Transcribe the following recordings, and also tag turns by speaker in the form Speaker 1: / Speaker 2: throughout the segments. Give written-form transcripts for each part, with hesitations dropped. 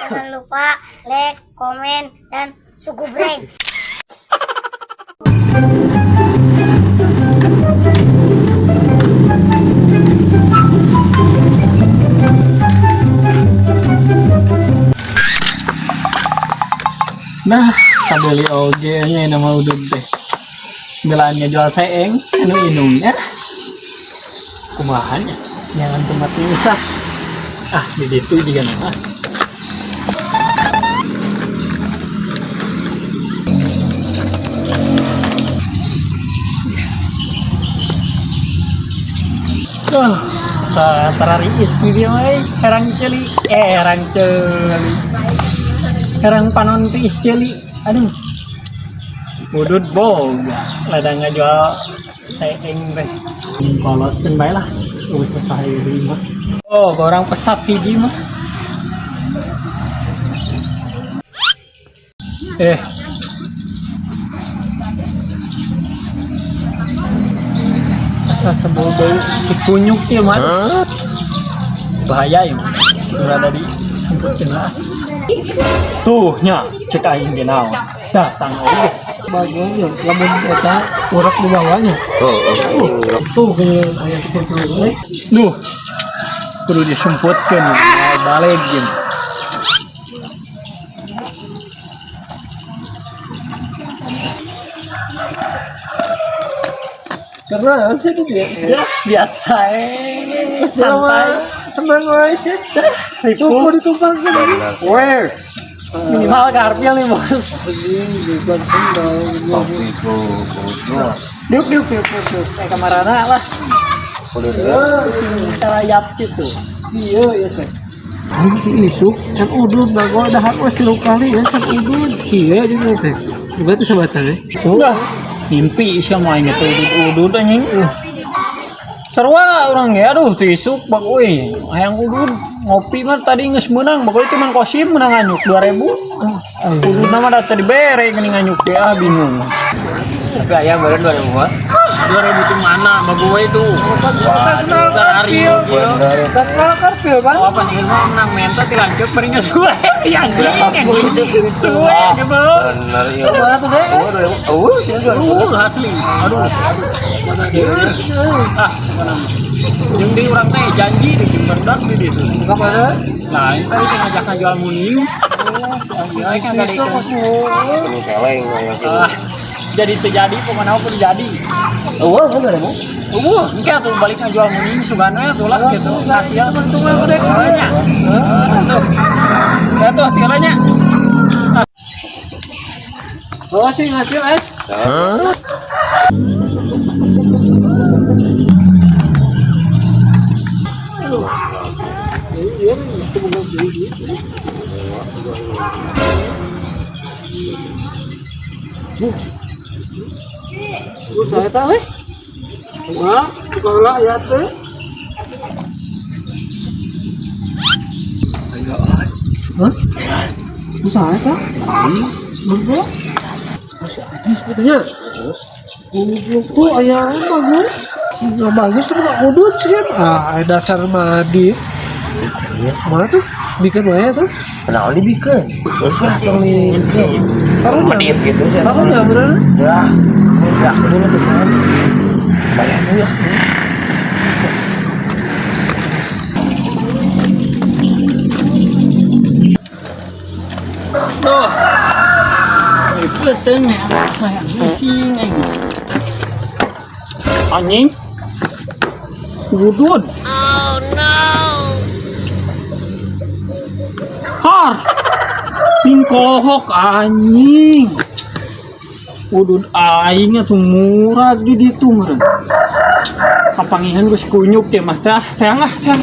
Speaker 1: Jangan lupa like, komen, dan sugubrek.
Speaker 2: Nah, kabeli oge nya nama udud teh. Gelaan jual seeng, anu inungnya. Kumaha nya? Jangan tempat usah. Ah, di ditu juga nama. Tuh, tarariis gitu euy, herang ceuli, eh herang ceuli. Herang panon tiis ceuli. Aduh. Udud boga, ladang ngajual seeng teh. Kolot keun bae lah, geus selesai deui mah. Oh, orang pesat hiji mah. Eh. Asa sebau bau si kunyuk ieu mah. Bahaya ieu mah. Berada di semputkeun lah. Tuh nya, cek aing ge naon. Datang oge.
Speaker 3: Bagian ya, lamun eta urak di bawahnya.
Speaker 4: Oh, oh.
Speaker 3: Tuh kayaknya aya seperti itu.
Speaker 2: Duh. Kudu disemputkeun mau balik jeung.
Speaker 3: Karena sih dia
Speaker 2: Ya, biasa eh. Santai.
Speaker 3: Senang wae sih. Syukur ditumpangkeun.
Speaker 2: Where? Minimal karpil nih, Bos.
Speaker 3: Bukan sendal.
Speaker 4: Kopi ku kudu.
Speaker 2: Diuk diuk diuk diuk diuk. Kayak kamarana lah.
Speaker 4: Kudu
Speaker 2: Sing karayap gitu.
Speaker 3: Iya ya teh. Aing ti isuk can udud bago dahar geus 3 kali ya can udud. Iya jeung teh. Berarti sabatang eh.
Speaker 2: Udah. Mimpi sih mah aing teh udud-udud anjing. Sarua urang ge aduh ti isuk bag euy. Hayang udud ngopi mah tadi geus meunang bagoy teh Mang Kosim meunang nganyuk 2000. Udud mah da teu dibere geuning nganyuk teh ah bingung.
Speaker 4: Tapi ayam baru 2000 mah.
Speaker 2: 2000 itu mana bagoy itu.
Speaker 3: Tas nal karpil.
Speaker 4: Bener.
Speaker 3: Tas nal karpil, Bang.
Speaker 2: Oh, apa nih mah menang menta dilanjut bari geus suwe. Yang suwe gitu.
Speaker 4: Bener iya.
Speaker 3: Mana tuh deh?
Speaker 4: Oh, 2000. Oh, sih 2000.
Speaker 2: Asli. Aduh. Ah, apa namanya? Jeung di urang teh janji di jeung barudak di ditu.
Speaker 3: Kemana?
Speaker 2: Nah, ini tadi teh ngajak ngajual muning. Iya, kan ngadekeun.
Speaker 4: Ini keleng aya gitu.
Speaker 2: Ah, jadi terjadi pokoknya pun jadi.
Speaker 4: Oh, 2000.
Speaker 2: Engke atuh balik ngajual muning sugana atuh lah gitu. Hasil
Speaker 3: Untung aku deh.
Speaker 2: nya. Tuh. Ya tuh nya.
Speaker 3: Oh, sih ngasih es. Iya, itu bukan beli gitu. Terus saya tahu eh. Wah, sekolah ya teh. Hah? Usaha eta? Berdua? Masih ada sebetulnya. Goblok tuh ayam bagus. Nggak bagus tuh bukan udut sih kan. Ah, dasar madi. Mana tuh? Bikin wae tuh.
Speaker 4: Kenapa dibikin? Terus lah tong dibikin.
Speaker 3: Taruh
Speaker 4: Medit gitu sih.
Speaker 3: Taruh nggak bener?
Speaker 4: Ya. Udah dulu tuh kan. Bayar dulu ya.
Speaker 2: Tuh. Beuteung ya, saya pusing aing. Anjing. Udud. Oh no. Har. Pingkohok anjing. Udud aing atuh murah di ditu meureun. Kapangihan geus kunyuk teh mah teh, teang ah, teang.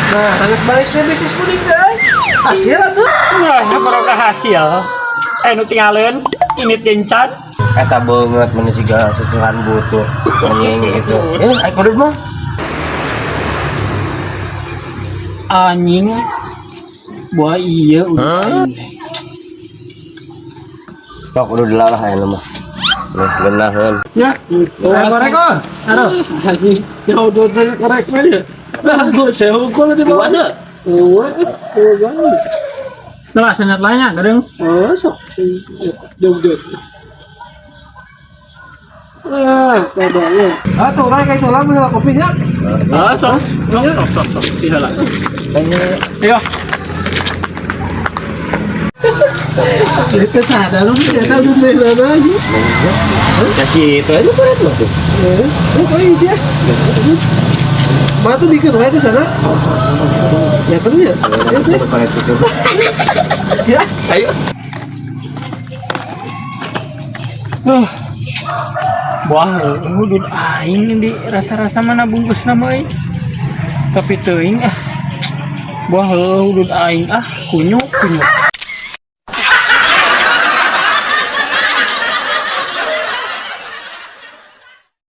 Speaker 3: Nah, tangis baliknya bisnis kuning guys. Hasil atuh.
Speaker 2: Nah, barokah hasil. Eh nu tinggalin init gencan.
Speaker 4: Eta banget mun siga susuhan butuh anjing gitu. Eh, ai kudu mah.
Speaker 2: Anjing. Buah iya udah aing teh.
Speaker 4: Sok kudu dilalah aya mah. Nih, geunaheun.
Speaker 2: Ya. Korek oh. Aduh.
Speaker 3: Anjing, jauh dua dari korek mah ya. Bagus, saya hukum di bawah. Oh, oh, banget.
Speaker 2: Nah, senyat lainnya, gedeng.
Speaker 3: Oh, sok si jog-jog. Ah, coba. Ah, tuh orang kayak tulang misalnya kopinya.
Speaker 2: Ah, sok. Sok, sok, sok, sok. Tidak lah. Ayo.
Speaker 3: Kesana lu ternyata udah beli lagi.
Speaker 4: Ya gitu aja korek mah tuh.
Speaker 3: Eh, oh iya. Batu bikin wae sih sana. Ya kan ya. Ya, teh.
Speaker 4: Korek itu.
Speaker 3: Ya.
Speaker 4: Ayo.
Speaker 2: Duh. Wah, udud aing di rasa-rasa mana bungkus nama euy. Tapi teuing ah. Wah, udud aing ah, kunyuk kunyuk.